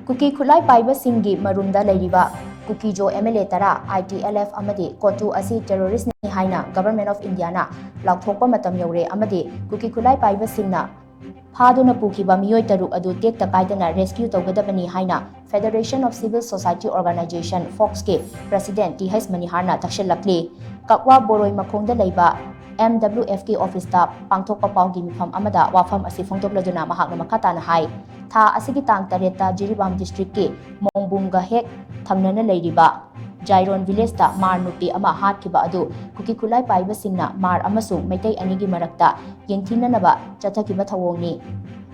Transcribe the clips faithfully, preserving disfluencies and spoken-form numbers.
ꯀꯨꯀꯤ ꯈꯨꯠꯂꯥꯏ ꯄꯥꯏꯕꯁꯤꯡꯒꯤ ꯃꯔꯨꯝꯗ ꯂꯩꯔꯤꯕ ꯀꯨꯀꯤꯖꯣ M L A ꯇꯔꯥ, ꯑꯥꯏ ꯇꯤ ꯑꯦꯜ ꯑꯦꯐ ꯑꯃꯗꯤ ꯀꯣꯇꯨ ꯑꯁꯤ ꯇꯦꯔꯣꯔꯤꯁ꯭ꯠꯅꯤ ꯍꯥꯏꯅ Government of Indiaꯅ ꯂꯥꯎꯊꯣꯛꯄ ꯃꯇꯝ ꯌꯧꯔꯦ ꯑꯃꯗꯤ ꯀꯨꯀꯤ ꯈꯨꯠꯂꯥꯏ ꯄꯥꯏꯕꯁꯤꯡꯅ ꯐꯥꯗꯨꯅ ꯄꯨꯈꯤꯕ ꯃꯤꯑꯣꯏ ꯇꯔꯨꯛ ꯑꯗꯨ ꯇꯦꯛꯇ ꯀꯥꯏꯗꯅ rescue ꯇꯧꯒꯗꯕꯅꯤ ꯍꯥꯏꯅ Federation of Civil Society Organisation, ꯐꯣꯛꯁꯀꯤ President ꯇꯤ ꯍꯩꯆ ꯃꯅꯤꯍꯥꯔꯅ ꯇꯛꯁꯤꯜꯂꯛꯂꯤ꯫ ꯀꯛꯋꯥ ꯕꯣꯔꯣꯏ ꯃꯈꯣꯡꯗ ꯂꯩꯕ ꯑꯦꯝ ꯗꯕ꯭ꯂꯤꯎ ꯑꯦꯐꯀꯤ ꯑꯣꯐꯤꯁꯇ ꯄꯥꯡꯊꯣꯛꯄ ꯄꯥꯎꯒꯤ ꯃꯤꯐꯝ ꯑꯃꯗ ꯋꯥꯐꯝ ꯑꯁꯤ ꯐꯣꯡꯗꯣꯛꯂꯗꯨꯅ ꯃꯍꯥꯛꯅ ꯃꯈꯥ ꯇꯥꯅ ꯍꯥꯏ, ꯊꯥ ꯑꯁꯤꯒꯤ ꯇꯥꯡ ꯇꯔꯦꯠꯇ ꯖꯤꯔꯤꯕꯥꯝ districtꯀꯤ ꯃꯣꯡꯕꯨꯡꯒ ꯍꯦꯛ ꯊꯪꯅꯅ ꯂꯩꯔꯤꯕ ꯖꯥꯏꯔꯣꯟ villageꯇ ꯃꯥꯔ ꯅꯨꯄꯤ ꯑꯃ ꯍꯥꯠꯈꯤꯕ ꯑꯗꯨ ꯀꯨꯀꯤ ꯈꯨꯠꯂꯥꯏ ꯄꯥꯏꯕꯁꯤꯡꯅ ꯃꯥꯔ ꯑꯃꯁꯨꯡ ꯃꯩꯇꯩ ꯑꯅꯤꯒꯤ ꯃꯔꯛꯇ ꯌꯦꯡꯊꯤꯅꯅꯕ ꯆꯠꯊꯈꯤꯕ ꯊꯧꯑꯣꯡꯅꯤ꯫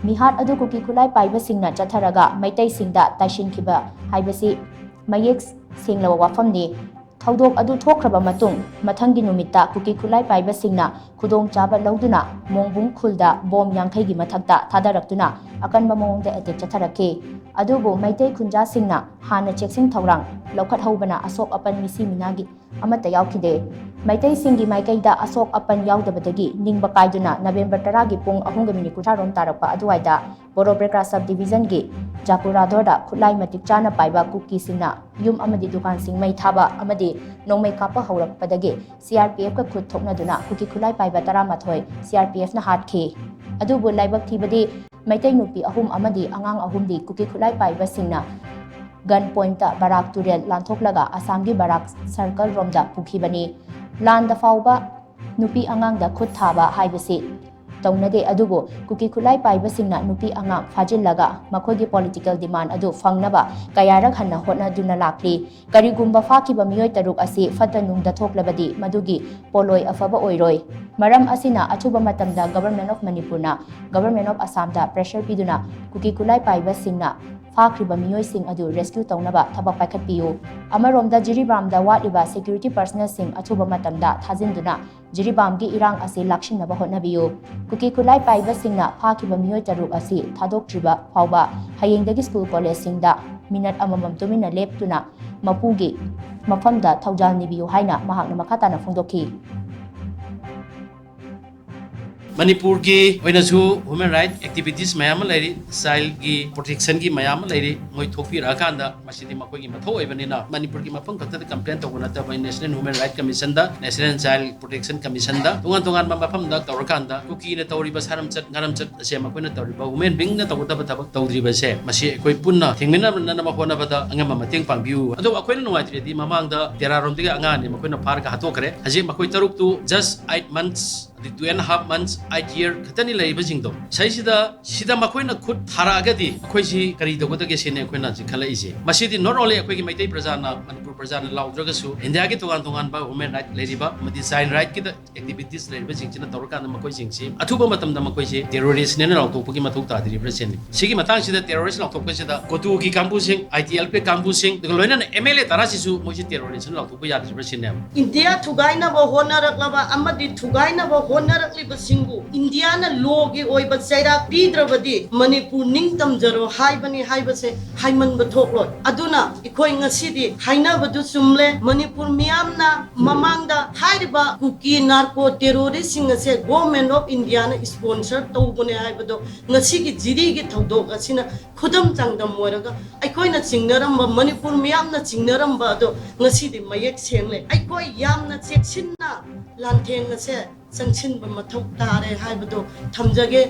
ꯃꯤꯍꯥꯠ ꯑꯗꯨ ꯀꯨꯀꯤ ꯈꯨꯠꯂꯥꯏ ꯄꯥꯏꯕꯁꯤꯡꯅ ꯆꯠꯊꯔꯒ ꯃꯩꯇꯩꯁꯤꯡꯗ ꯇꯥꯏꯁꯤꯟꯈꯤꯕ ꯍꯥꯏꯕꯁꯤ ꯃꯌꯦꯛ ꯁꯦꯡꯂꯕ ꯋꯥꯐꯝꯅꯤ꯫ ꯊꯧꯗꯣꯛ ꯑꯗꯨ ꯊꯣꯛꯈ꯭ꯔꯕ ꯃꯇꯨꯡ ꯃꯊꯪꯒꯤ ꯅꯨꯃꯤꯠꯇ ꯀꯨꯀꯤ ꯈꯨꯠꯂꯥꯏ ꯄꯥꯏꯕꯁꯤꯡꯅ ꯈꯨꯗꯣꯡꯆꯥꯕ ꯂꯧꯗꯨꯅ ꯃꯣꯡꯕꯨꯡ ꯈꯨꯜꯗ ꯕꯣꯝ ꯌꯥꯡꯈꯩꯒꯤ ꯃꯊꯛꯇ ꯊꯥꯗꯔꯛꯇꯨꯅ ꯑꯀꯟꯕ ꯃꯑꯣꯡꯗ attack ꯆꯠꯊꯔꯛꯈꯤ꯫ ꯑꯗꯨꯕꯨ ꯃꯩꯇꯩ ꯈꯨꯟꯖꯥꯁꯤꯡꯅ ꯍꯥꯟꯅ ꯆꯦꯛꯁꯤꯟ ꯊꯧꯔꯥꯡ ꯂꯧꯈꯠꯍꯧꯕꯅ ꯑꯁꯣꯛ ꯑꯄꯟ ꯃꯤꯁꯤ ꯃꯤꯅꯥꯒꯤ ꯑꯃꯠꯇ ꯌꯥꯎꯈꯤꯗꯦ꯫ ꯃꯩꯇꯩꯁꯤꯡꯒꯤ ꯃꯥꯏꯀꯩꯗ ꯑꯁꯣꯛ ꯑꯄꯟ ꯌꯥꯎꯗꯕꯗꯒꯤ ꯅꯤꯡꯕ ꯀꯥꯏꯗꯨꯅ ꯅꯕꯦꯝꯕꯔ ꯇꯔꯥꯒꯤ ꯄꯨꯡ ꯑꯍꯨꯝꯒ ꯃꯤꯅꯤꯠ ꯀꯨꯟꯊ꯭ꯔꯥ ꯔꯣꯝ ꯇꯥꯔꯛꯄ ꯑꯗꯨꯋꯥꯏꯗ ꯕꯣꯔꯣꯕ꯭ꯔꯦꯀ꯭ꯔꯥ sub divisionꯒꯤ ꯖꯥꯀꯨꯔꯥꯗꯣꯔꯗ ꯈꯨꯠꯂꯥꯏ ꯃꯇꯤꯛ ꯆꯥꯅ ꯄꯥꯏꯕ ꯀꯨꯀꯤꯁꯤꯡꯅ ꯌꯨꯝ ꯑꯃꯗꯤ ꯗꯨꯀꯥꯟꯁꯤꯡ ꯃꯩ ꯊꯥꯕ ꯑꯃꯗꯤ ꯅꯣꯡꯃꯩ ꯀꯥꯞꯄ ꯍꯧꯔꯛꯄꯗꯒꯤ ꯁꯤ ꯑꯥꯔ ꯄꯤ ꯑꯦꯐꯀ ꯈꯨꯠ ꯊꯣꯛꯅꯗꯨꯅ ꯀꯨꯀꯤ ꯈꯨꯠꯂꯥꯏ ꯄꯥꯏꯕ ꯇꯔꯥꯃꯥꯊꯣꯏ ꯁꯤ ꯑꯥꯔ ꯄꯤ ꯑꯦꯐꯅ ꯍꯥꯠꯈꯤ꯫ ꯑꯗꯨꯕꯨ ꯂꯥꯏꯕꯛ ꯊꯤꯕꯗꯤ ꯃꯩꯇꯩ ꯅꯨꯄꯤ ꯑꯍꯨꯝ ꯑꯃꯗꯤ ꯑꯉꯥꯡ ꯑꯍꯨꯝꯗꯤ ꯀꯨꯀꯤ ꯈꯨꯠꯂꯥꯏ ꯄꯥꯏꯕꯁꯤꯡꯅ gun pointꯇ ꯕꯔꯥꯛ ꯇꯨꯔꯦꯜ ꯂꯥꯟꯊꯣꯛꯂꯒ ꯑꯁꯥꯝꯒꯤ ꯕꯔꯥꯛ circle ꯔꯣꯝꯗ ꯄꯨꯈꯤꯕꯅꯤ꯫ ꯂꯥꯟꯗ ꯐꯥꯎꯕ ꯅꯨꯄꯤ ꯑꯉꯥꯡꯗ ꯈꯨꯠ ꯊꯥꯕ ꯍꯥꯏꯕꯁꯤ ꯇꯧꯅꯗꯦ, ꯑꯗꯨꯕꯨ ꯀꯨꯀꯤ ꯈꯨꯠꯂꯥꯏ ꯄꯥꯏꯕꯁꯤꯡꯅ ꯅꯨꯄꯤ ꯑꯉꯥꯡ ꯐꯥꯖꯤꯜꯂꯒ ꯃꯈꯣꯏꯒꯤ political demand ꯑꯗꯨ ꯐꯪꯅꯕ ꯀꯌꯥꯔꯛ ꯍꯟꯅ ꯍꯣꯠꯅꯗꯨꯅ ꯂꯥꯛꯂꯤ꯫ ꯀꯔꯤꯒꯨꯝꯕ ꯐꯥꯈꯤꯕ ꯃꯤꯑꯣꯏ ꯇꯔꯨꯛ ꯑꯁꯤ ꯐꯠꯇ ꯅꯨꯡꯗ ꯊꯣꯛꯂꯕꯗꯤ ꯃꯗꯨꯒꯤ ꯄꯣꯠꯂꯣꯏ ꯑꯐꯕ ꯑꯣꯏꯔꯣꯏ꯫ ꯃꯔꯝ ꯑꯁꯤꯅ ꯑꯊꯨꯕ ꯃꯇꯝꯗ Government of ꯃꯅꯤꯄꯨꯔꯅ Government of ꯑꯁꯥꯝꯗ pressure ꯄꯤꯗꯨꯅ ꯀꯨꯀꯤ ꯈꯨꯠꯂꯥꯏ ꯄꯥꯏꯕꯁꯤꯡꯅ ꯐꯥꯈ꯭ꯔꯤꯕ ꯃꯤꯑꯣꯏꯁꯤꯡ ꯑꯗꯨ rescue ꯇꯧꯅꯕ ꯊꯕꯛ ꯄꯥꯏꯈꯠꯄꯤꯌꯨ꯫ ꯑꯃꯔꯣꯝꯗ ꯖꯤꯔꯤꯕꯥꯝꯗ ꯋꯥꯠꯂꯤꯕ security personnelꯁꯤꯡ ꯑꯊꯨꯕ ꯃꯇꯝꯗ ꯊꯥꯖꯤꯟꯗꯨꯅ ꯖꯤꯔꯤꯕꯥꯝꯒꯤ ꯏꯔꯥꯡ ꯑꯁꯤ ꯂꯥꯛꯁꯤꯟꯅꯕ ꯍꯣꯠꯅꯕꯤꯌꯨ꯫ ꯀꯨꯀꯤ ꯈꯨꯠꯂꯥꯏ ꯄꯥꯏꯕꯁꯤꯡꯅ ꯐꯥꯈꯤꯕ ꯃꯤꯑꯣꯏ ꯇꯔꯨꯛ ꯑꯁꯤ ꯊꯥꯗꯣꯛꯇ꯭ꯔꯤꯕ ꯐꯥꯎꯕ ꯍꯌꯦꯡꯗꯒꯤ school collegeꯁꯤꯡꯗ minute ꯑꯃꯃꯝ ꯇꯨꯃꯤꯟꯅ ꯂꯦꯞꯇꯨꯅ ꯃꯄꯨꯒꯤ ꯃꯐꯝꯗ ꯊꯧꯖꯥꯜ ꯅꯤꯕꯤꯌꯨ ꯍꯥꯏꯅ ꯃꯍꯥꯛꯅ ꯃꯈꯥ ꯇꯥꯅ ꯐꯣꯡꯗꯣꯛꯈꯤ꯫ ꯃꯅꯤꯄꯨꯔꯒꯤ ꯑꯣꯏꯅꯁꯨ human right activities ꯃꯌꯥꯝ ꯑꯃ ꯂꯩꯔꯤ, ꯆꯥꯏꯜꯒꯤ ꯄ꯭ꯔꯣꯇꯦꯛꯁꯟꯒꯤ ꯃꯌꯥꯝ ꯑꯃ ꯂꯩꯔꯤ꯫ ꯃꯣꯏ ꯊꯣꯛꯄꯤꯔꯛꯑꯀꯥꯟꯗ ꯃꯁꯤꯗꯤ ꯃꯈꯣꯏꯒꯤ ꯃꯊꯧ ꯑꯣꯏꯕꯅꯤꯅ ꯃꯅꯤꯄꯨꯔꯒꯤ ꯃꯐꯝ ꯈꯛꯇꯗ ꯀꯝꯄ꯭ꯂꯦꯟ ꯇꯧꯕ ꯅꯠꯇꯕ, ꯅꯦꯁꯅꯦꯜ ꯍ꯭ꯌꯨꯃꯦꯟ ꯔꯥꯏꯠ ꯀꯃꯤꯁꯟꯗ, ꯅꯦꯁꯅꯦꯜ ꯆꯥꯏꯜ ꯄ꯭ꯔꯣꯇꯦꯛꯁꯟ ꯀꯃꯤꯁꯟꯗ, ꯇꯣꯉꯥꯟ ꯇꯣꯉꯥꯟꯕ ꯃꯐꯝꯗ ꯇꯧꯔꯀꯥꯟꯗ ꯀꯨꯀꯤꯅ ꯇꯧꯔꯤꯕ ꯁꯥꯔꯝꯆꯠ ꯉꯥꯔꯝꯆꯠ ꯑꯁꯦ ꯃꯈꯣꯏꯅ ꯇꯧꯔꯤꯕ ꯍ꯭ꯌꯨꯃꯦꯟ ꯕꯤꯡꯅ ꯇꯧꯒꯗꯕ ꯊꯕꯛ ꯇꯧꯗ꯭ꯔꯤꯕꯁꯦ, ꯃꯁꯤ ꯑꯩꯈꯣꯏ ꯄꯨꯟꯅ ꯊꯤꯡꯃꯤꯟꯅꯅꯕ ꯍꯣꯠꯅꯕꯗ ꯑꯉꯝꯕ ꯃꯇꯦꯡ ꯄꯥꯡꯕꯤꯌꯨ꯫ ꯑꯗꯨꯕꯨ ꯑꯩꯈꯣꯏꯅ ꯅꯨꯡꯉꯥꯏꯇ꯭ꯔꯤꯗꯤ ꯃꯃꯥꯡꯗ ꯇꯦꯔꯥꯔꯣꯝꯗꯒꯤ ꯑꯉꯥꯡ ꯑꯅꯤ ꯃꯈꯣꯏꯅ ꯐꯥꯔꯒ ꯍꯥꯠꯇꯣꯛꯈ꯭ꯔꯦ꯫ ꯍꯧꯖꯤꯛ ꯃꯈꯣꯏ ꯇꯔꯨꯛꯇꯨ just eight months, ꯑꯗꯩ two and half months, eight year ꯈꯛꯇꯅꯤ ꯂꯩꯔꯤꯕꯁꯤꯡꯗꯣ꯫ ꯁꯤꯗꯩꯁꯤꯗ ꯁꯤꯗ ꯃꯈꯣꯏꯅ ꯈꯨꯠ ꯊꯥꯔꯛꯑꯒꯗꯤ ꯑꯩꯈꯣꯏꯁꯤ ꯀꯔꯤ ꯇꯧꯒꯗꯒꯦ ꯁꯤꯅꯤ ꯑꯩꯈꯣꯏꯅ ꯍꯧꯖꯤꯛ ꯈꯜꯂꯛꯏꯁꯦ꯫ ꯃꯁꯤꯗꯤ not only ꯑꯩꯈꯣꯏꯒꯤ ꯃꯩꯇꯩ ꯄ꯭ꯔꯖꯥꯅ, ꯃꯅꯤꯄꯨꯔ ꯄ꯭ꯔꯖꯥꯅ ꯂꯥꯎꯗ꯭ꯔꯒꯁꯨ, ꯏꯟꯗꯤꯌꯥꯒꯤ ꯇꯣꯉꯥꯟ ꯇꯣꯉꯥꯟꯕ ꯍ꯭ꯌꯨꯃꯦꯟ ꯔꯥꯏꯠ ꯂꯩꯔꯤꯕ ꯑꯃꯗꯤ ꯆꯥꯏꯜ ꯔꯥꯏꯠꯀꯤꯗ ꯑꯦꯛꯇꯤꯚꯤꯇꯤꯁ ꯂꯩꯔꯤꯕꯁꯤꯡꯁꯤꯅ ꯇꯧꯔꯀꯥꯟꯗ ꯃꯈꯣꯏꯁꯤꯡꯁꯤ ꯑꯊꯨꯕ ꯃꯇꯝꯗ ꯃꯈꯣꯏꯁꯤ ꯇꯦꯔꯣꯔꯤꯁꯅꯦꯅ ꯂꯥꯎꯊꯣꯛꯄꯒꯤ ꯃꯊꯧ ꯇꯥꯗ꯭ꯔꯤꯕ꯭ꯔꯥ ꯁꯤꯅꯤ꯫ ꯁꯤꯒꯤ ꯃꯇꯥꯡꯁꯤꯗ ꯇꯦꯔꯣꯔꯤꯁ ꯂꯥꯎꯊꯣꯛꯄꯁꯤꯗ ꯀꯣꯇꯨꯒꯤ ꯀꯥꯡꯕꯨꯁꯤꯡ, ꯑꯥꯏ ꯇꯤ ꯑꯦꯜ ꯄꯤ ꯀꯥꯡꯕꯨꯁꯤꯡ, ꯑꯗꯨꯒ ꯂꯣꯏꯅꯅ ꯑꯦꯝ ꯑꯦꯜ ꯑꯦ ꯇꯔꯥꯁꯤꯁꯨ ꯃꯣꯏꯁꯤ ꯇꯦꯔꯣꯔꯤꯁꯅ ꯂꯥꯎꯊꯣꯛꯄ ꯌꯥꯗ꯭ꯔꯤꯕ꯭ꯔꯥ ꯁꯤꯅꯦꯕ꯫ ꯏꯟꯗꯤꯌꯥ ꯊꯨꯒꯥꯏꯅꯕ ꯍꯣꯠꯅꯔꯛꯂꯕ ꯑꯃꯗꯤ ꯊꯨꯒꯥꯏꯅꯕ ꯍꯣꯠꯅꯔꯛꯂꯤꯕꯁꯤꯡꯕꯨ ꯏꯟꯗꯤꯌꯥꯅ ꯂꯣꯒꯤ ꯑꯣꯏꯕ ꯆꯩꯔꯥꯛ ꯄꯤꯗ꯭ꯔꯕꯗꯤ ꯃꯅꯤꯄꯨꯔ ꯅꯤꯡꯇꯝꯖꯔꯣ ꯍꯥꯏꯕꯅꯤ ꯍꯥꯏꯕꯁꯦ ꯍꯥꯏꯃꯟꯕ ꯊꯣꯛꯂꯣꯏ꯫ ꯑꯗꯨꯅ ꯑꯩꯈꯣꯏ ꯉꯁꯤꯗꯤ ꯍꯥꯏꯅꯕꯗꯨ ꯆꯨꯝꯂꯦ꯫ ꯃꯅꯤꯄꯨꯔ ꯃꯤꯌꯥꯝꯅ ꯃꯃꯥꯡꯗ ꯍꯥꯏꯔꯤꯕ ꯀꯨꯀꯤ ꯅꯥꯔꯀꯣ ꯇꯦꯔꯣꯔꯤꯁꯁꯤꯡ ꯑꯁꯦ Government of Indiaꯅ sponsor ꯇꯧꯕꯅꯦ ꯍꯥꯏꯕꯗꯣ ꯉꯁꯤꯒꯤ ꯖꯤꯔꯤꯒꯤ ꯊꯧꯗꯣꯛ ꯑꯁꯤꯅ ꯈꯨꯗꯝ ꯆꯥꯡꯗꯝ ꯑꯣꯏꯔꯒ ꯑꯩꯈꯣꯏꯅ ꯆꯤꯡꯅꯔꯝꯕ, ꯃꯅꯤꯄꯨꯔ ꯃꯤꯌꯥꯝꯅ ꯆꯤꯡꯅꯔꯝꯕ ꯑꯗꯣ ꯉꯁꯤꯗꯤ ꯃꯌꯦꯛ ꯁꯦꯡꯂꯦ꯫ ꯑꯩꯈꯣꯏ ꯌꯥꯝꯅ ꯆꯦꯛꯁꯤꯟꯅ ꯂꯥꯟꯊꯦꯡ ꯑꯁꯦ ꯆꯪꯁꯤꯟꯕ ꯃꯊꯧ ꯇꯥꯔꯦ ꯍꯥꯏꯕꯗꯣ ꯊꯝꯖꯒꯦ꯫